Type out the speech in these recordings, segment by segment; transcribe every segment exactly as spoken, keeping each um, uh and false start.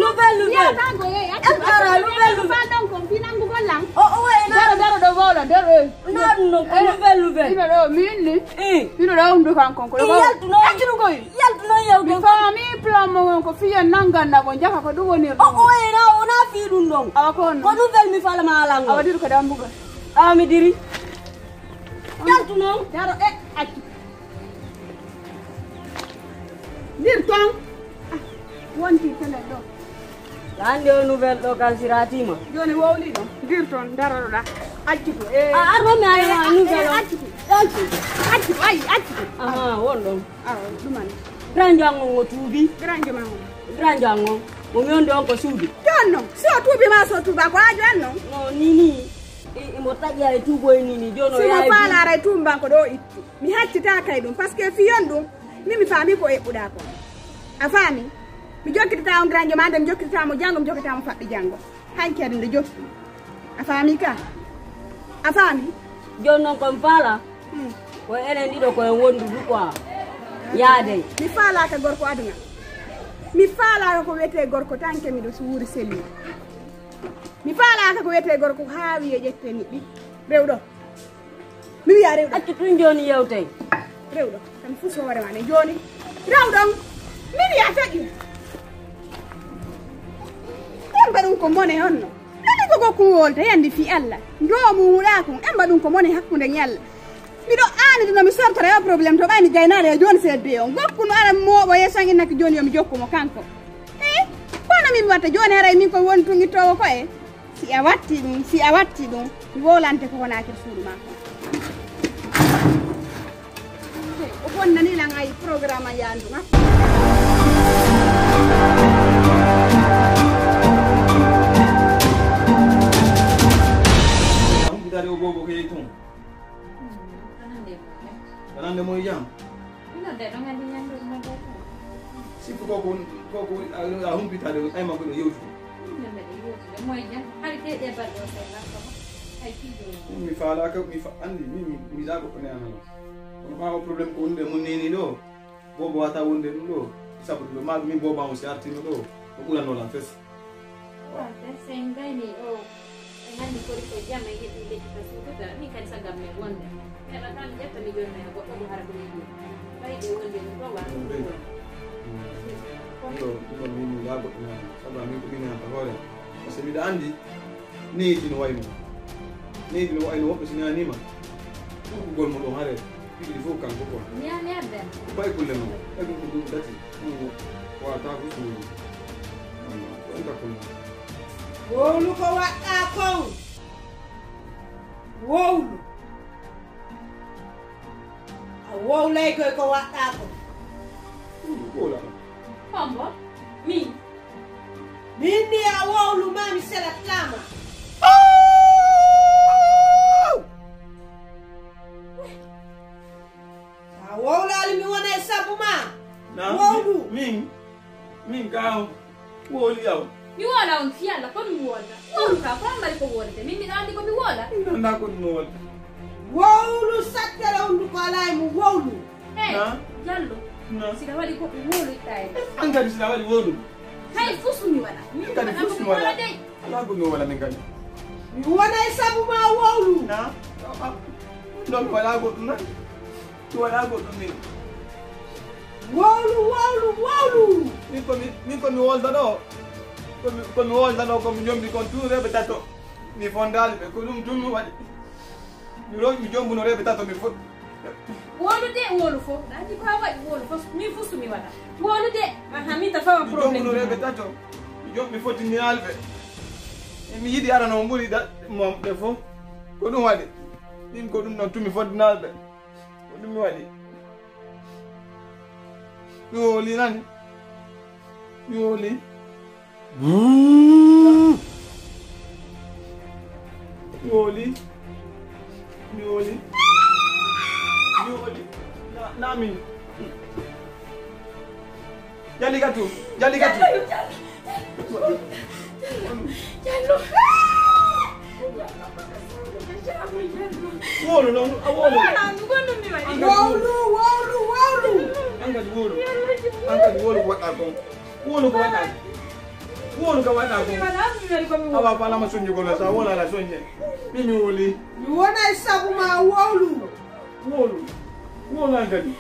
Nouvelle, nouvelle. Yewta ko yeeyi, accu. Nouvelle, nouvelle. Fal ɗon kon, fii nanngugol lan. O, o, wayi na. Daro, daro ɗo wowla, daro, eh. Na ɗum noon ko nouvelle, nouvelle. Ino ɗo, miin ni. Eh. Ino ɗo hunndu kan kon, ko ɗo. Yaltu noon. Accu ɗum koy. Yaltu noon yewte. Mi faami plan mo on ko fiyen nanngan na ko njaka ko ɗum woni. O, o, wayi na, o na fii ɗum ɗon. Awa ko on. Ko nouvelle mi fala ma alan. Awa dir ko dambugal. Awa mi diri. Yaltu noon. Daro, eh, accu. Dir toon. Ah, wonti tele ɗo. Hannde o nouvelle ɗo kan si ratima. Jooni wowli ɗo. Dir toon, daroɗa. Accu ko. Eh. Ah, arno mi ay nouvelle o. Accu ko. Accu. Accu ko, ay, accu ko. Aha, won ɗon. Awa, ɗumani. Grand Jango ngo tuubi. Grand Jango. Grand Jango. Mo mi on ɗon ko suudu. Jooni noon, si o tuubi ma, si o tuuba ko aajo an noon. No, ni, ni. I, imo taƴi ay tuubo e ni, ni. Jooni o si mo yaay faalaara e tuumban ko ɗo ittu. Mi haccitaaka e ɗum, parce que fiyon ɗum, min mi faami ko eɓɓuɗaa kon. A faami? Mi jokkitata on granjo ma, nde mi jokkitata mo janngo, mi jokkitata mo faɓɓi janngo. Hanki adi nde jokki. A faami ka? A faami? Jooni noon ko mi faala, hmm, ko enen ɗiɗo ko en wondudu quoi. Yaade. Mi faalaaka gorko aduna. Mi faalaaka ko wiyetee gorko tanke miɗo suuri selli. Mi faalaaka ko wiyetee gorko haawi e ƴettee niɓɓi. Rewɗo. Mi wiya rewɗo. Accu ɗum jooni yewtee. Rewɗo. Tan fuu so hoore maa ne jooni. Rewɗon. Mi wiya taƴi. Ɗum mbaɗum ko mone honno? Nani ko gokku wolde yandi fii Allah. Ndoomu wuɗaa kon. Ɗum mbaɗum ko mone hakkunde ñalla. Miɗo aani ɗum no mi sortora yo problème to ɓayni gaynaare e jooni seedde on. Gokku no ara mooɓo yeeso an innaki jooni yo mi jokku mo kanko. He? Kono min mi watta jooni haray min ko woni tun ittoowo ko e? Si a watti ɗum, si a watti ɗum, mi wowlante ko wonakir suudu maa kon. O bonnani lan ay programme a yaandu ma. Humpitade o boobo ko yehi toon. Wonande mo e jam. Ino de ɗon andi ñande ɗum ɗo. Sikku koko, koko a, a humpitade ay makko ɗo yewtude. Ɗum ne mbeɗa yewtude mo e jam. Hari de ɗe balɗe o say lakka mo. Ay fijo. Min mi faalaka, mi fa-, andi, min mi, mi zago ko ne anala. Kono ɓaawo problème ko wonde mo neni ɗo. Boobo wata wonde ɗum ɗo. Sabu ɗum ɗo ma min booba mo si artino ɗo. Ko ɓurano lan fes. Wonde so en ngayni o, en anndi kori ko jam en heɓi lekki ka suututa, min kadi saggam men wonde. Mi heɓata mi ƴetta mi jonna e goɗɗo ɗum hara ko mi ɗum. Ɓay ɓe wonde ɗum ɗo wa ɗum ɗum ɗo. Ɗum ɗo, ɗum ɗo min mi laago ɗum en. Sabu min ko min hanta hoore. Parce que miɗa anndi neydi no wayno. Neydi no wayno woɓɓe si nanima. Ɗum ko gol mo ɗum hare. Piɗi fof kanko quoi. Miya mi addan. Ko ɓay kulle mum. Ɓay ɗum ko ɗum tati. Ɗum wata ko suudu. Ko en ka kulle. Wowlu ko waɗɗa kon. Wowlu. A wowlay koy ko waɗɗa kon. Ɗum ko wowla. Hombo? Min. Min ni a wowlu ma mi selatlama. A wowlaali mi wona e sabu ma. Na, wowlu. Min, min ka wowli yaw. Mi woola on fii Alla, kono mi woola. Wowlu ka, ko mari ko wolde. Min miɗo anndi ko mi woola. Min annda ko mi woola. Wowlu sattere hunduko alaa e mo wowlu. Hey, na? Jallo. Na. Siɗa waɗi ko mi wowlu itta e. An kadi siɗa waɗi wowlu. Hay fuu so mi waɗa. Min kadi fuu so mi waɗa. Alaa ko mi wowla min kadi. Mi wona e sabu ma wowlu. Na? Ɗo mi waɗa goɗɗum na. Mi waɗa goɗɗum min. Wowlu, wowlu, wowlu. Min ko mi, min ko mi wolda ɗo. Ko mi, ko mi wolda ɗo, ko mi jombi kon tun rewɓe tato. Mi fondaali ɓe, ko ɗum tun mi waɗi. Mi ro-, mi jombuno rewɓe tato, mi fo-, wowlu de, wowlu fof. Ɗa anndi ko a waɗi, wowlu fof. Min fof so mi waɗa. Wowlu de, aha, min ta fawa problème. Mi jombuno rewɓe tato. Mi jom-, mi fottini alɓe. Mi yiɗi arano ɓuri da-, mo ɓe fof. Ko ɗum waɗi. Min ko ɗum ɗon tun mi fottini alɓe. Ko ɗum mi waɗi. Mi wowli nani. Mi wowli. Mi wowli. Mi wowli. Mi wowli. Na, na min. Jali gatu. Jali gatu. Jallo. Wowlu non, a wowlu. Wowlu, wowlu, wowlu. An kadi wowlu. An kadi wowlu ko waɗɗa kon. Wowlu ko waɗɗa. Wolu ka waɗa ko. Awa fala ma sonji ko la sa wala la sonje. Mimi woli. Mi wona e sabu ma wolu. Wolu. Wolu an kadi.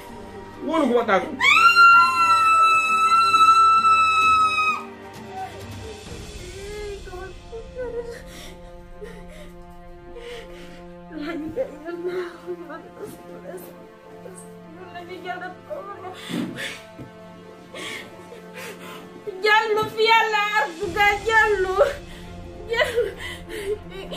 Wolu ko waɗa ko. Jallo fi Alla artuga Jallo. Jallo.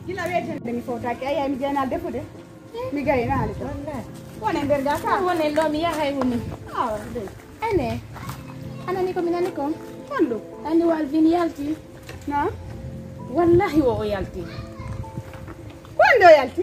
Gila weetande mi fowtaaki, a yiyay mi jeenaali defude. Mi gaynaali tan. Wallahi. Won e nder ga ka? Won e ɗo mi yahay woni. Awa, dey. Ene. A nani ko mi nani kon? Honɗum? Anndi wo Alvin yalti. Na? Wallahi wo o yalti. Ko honɗum o yalti?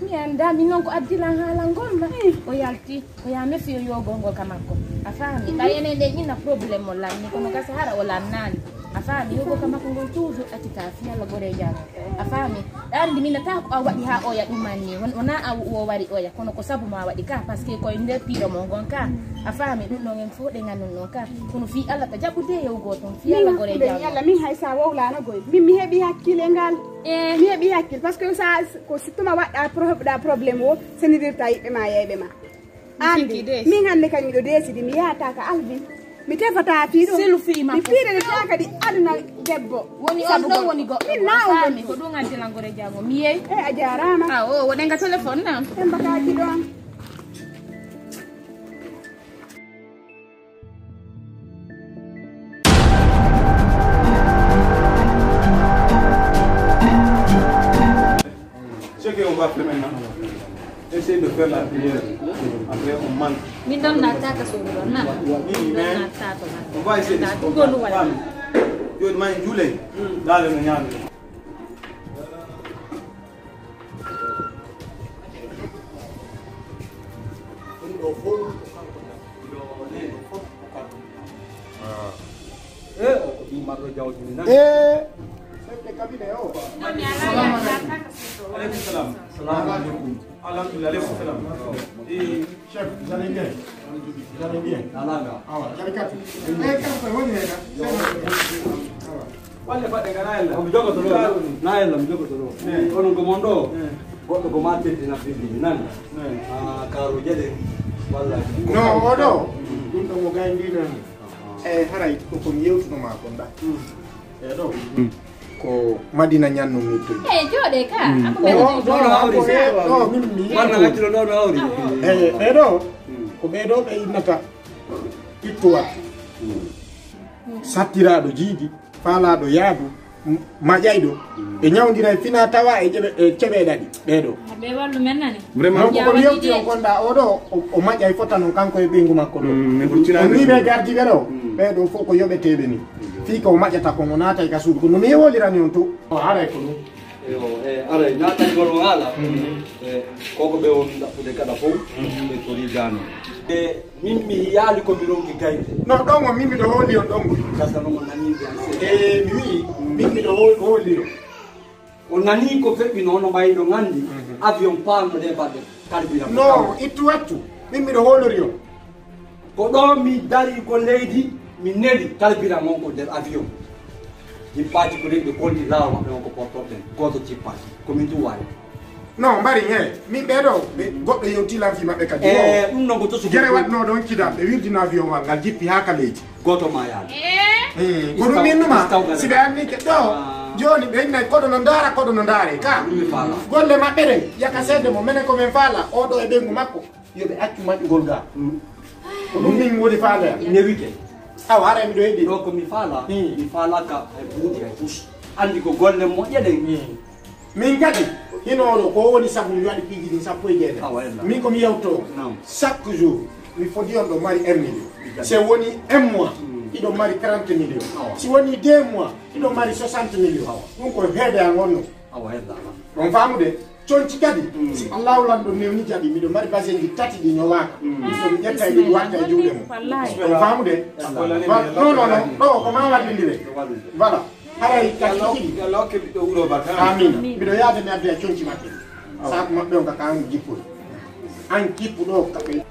Mi anndaa, min noon ko addi lan haala ngol ma. Hmm. O yalti. Ko ya mefi yo yogol ngol ka makko. A faami? Ɓay enen ɗen ina problème mo lanni, kono gasa hara o lannaani. A faami? Yogol ka makko ngol toujours accita fi Alla gore e jam. A faami? Ɗa anndi min nata ko a waɗi haa oya ɗuman ni. Won-, wona a wo wari oya, kono ko sabu ma waɗi ka, parce que koye nder piiɗo mo ngon ka. A faami? Ɗum ɗon en fof ɗe ngannun noon ka. Kono fii Alla ta jaɓude yewgol toon. Fii Alla gore e jam. Yalla min hay sa wowlano goy. Min mi heɓi hakkille ngal. Eh. Mi heɓi hakkille, parce que sa, ko si tuma waɗɗa pro-, ɗa problème o, senirirta yiɓɓe ma, yeyɓe ma. Anndi, min hannde kadi miɗo deesidi, mi yahata ka Alvin. Mi tefata fii ɗum. Selu fii makko. Mi fiirere taa kadi aduna debbo. Woni on ɗo woni goɗɗo. Min na on faami ko ɗum addi lan gore jango. Mi yeey. Eh, a jaaraama. Ah, o, woɗen ga téléphone na. En mbakaaki ɗon. Ce qu'on va faire maintenant, essayer de faire la prière. Après, on mange. Min ɗon natta ka suudu ɗon na. Oui, mais on va essayer de se comprendre. Jooni ma en juulay. Daale no ñaami. Ɗum ɗo fof ko kanko tan. Ɗum ɗo fof ko kanko tan. Ah. Eh, o ko ɗum marɗo jawdi ni nani. Eh. Sette kabine o. Aleykum salam. Salamu aleykum. Alhamdulillah, aleykum salam. Eh, chef, vous allez bien? Vous allez bien? Alanga. Awa, jali kati. Eh, kanko woni hena. Awa. Walle baɗɗe ka na ella. Ko mi jogoto ɗo. Na ella mi jogoto ɗo. Eh. Kono ko mon ɗo. Eh. Goɗɗo ko ma teddina bibiji nani. Eh. Ah, karo jeɗe. Walla. No, o ɗo. Mm. Ɗum ɗo mo gayndinani. Ah. Eh, haray ko ko mi yewtuno ma kon ɗa. Mm. E ɗo. Mm. Ko Madina ñannumi to. Eh, jooɗe ka. Mm. Ako men ɗo, ɗo, ɗo, min mi. Wanna hakkilo ɗo, ɗo hawri. Eh, ɓe ɗo. Mm. Ko ɓe ɗo ɓe innata. Ittuwa. Mm. Sattiraaɗo jiidi, faalaaɗo yaadu, m-, maƴayɗo. Mm. Ɓe ñawndiray fina tawa e ceɓe, e ceɓe ɗaɗi, ɓee ɗo. Ah, ɓe wallu men nani. Vraiment. Donc, ko mi yewti on kon ɗa, o ɗo, o, o maƴay fota non kanko e ɓeyngu makko ɗo. Mm, mais ko tinani. On ni ɓe gardiiɓe ɗo, mm, ɓee ɗo fof ko yoɓeteeɓe ni. Mm. Fii ko o maƴata kon, o naatay ka suudu, kono mi wolirani on to. O haray ko ɗum. Eyo, e, aray, naatani ngol on haala. Mm. E, koko ɓe on ɗaɓɓude kala fof, mm, ɓe tori jaami. E, min mi yiyaali ko mi ronki gayde. No, ɗon o min miɗo hooli on ɗon. Gasa no mo nani mbiyan seeɗa. E, mi wi'i, min miɗo ho-, hooli on. O nani ko feɓɓi noon, no ɓay ɗo nganndi, mhm, avion paanɗo ɗe baɗɗe, carburant ko. No, ittu wattu, min miɗo hoolori on. Ko ɗo mi dari ko leydi, mi neli carburant on ko nder avion. Jippaaji ko leydi, ɓe kolti laawa maɓɓe on ko portoɗen. Gooto jippaaji. Ko min tun waawi. Non, mbari, he, min ɓee ɗo, ɓe, goɗɗo yewti lan fii maɓɓe kadi. Eh, ɗum noon ko to suko. Gere waɗnoo ɗon kidal, ɓe wirdino avion ngal, ngal jippi haa ka leydi. Gooto ma yaade. Eh. Hmm, ko ɗum min numa, si ɓe anni ke ɗo, ah, jooni ɓe innay koɗo no ndaara, koɗo no ndaare, ka. Ɗum mi faala. Golle maɓɓe ɗen, yaka seede mo, menen ko min faala, oo ɗo e ɓeyngu makko. Yo ɓe accu maƴƴugol ga. Mm. Ko ɗum min woni faala. Newike. Awa, haray miɗo heɗi. Ɗo ko mi faala, hmm, mi faala ka e buuɗi e bus. Anndi ko golle moƴƴe ɗen. Hmm. Min kadi, hino oɗo, ko woni sabu mi waɗi piiji ɗin sappo e jeetati. Awa, ella. Min ko mi yewto. Naam. Chaque jour, mi fodi on ɗo mari un million. Ijaa. Si woni un mois, hmm, hiɗo mari trente millions. Awa. Si woni deux mois, hiɗo mari soixante millions. Awa. Ɗum ko heede an wonno. Awa, ella. On faamude? Conci kadi, si Allahu lanɗo newni jaɓi, miɗo mari basenji tati ɗi ñowaaka. Miɗo mi ƴetta e ɗi watta e juuɗe mum. On faamude? Non, non, non, ɗo ko ma wallindire. Voilà. Haray kadi ɗiɗi. Amin. Miɗo yaade mi addoya conci maɓɓe. Saaku maɓɓe on ka kan jippude. An kippu ɗo kaɓe.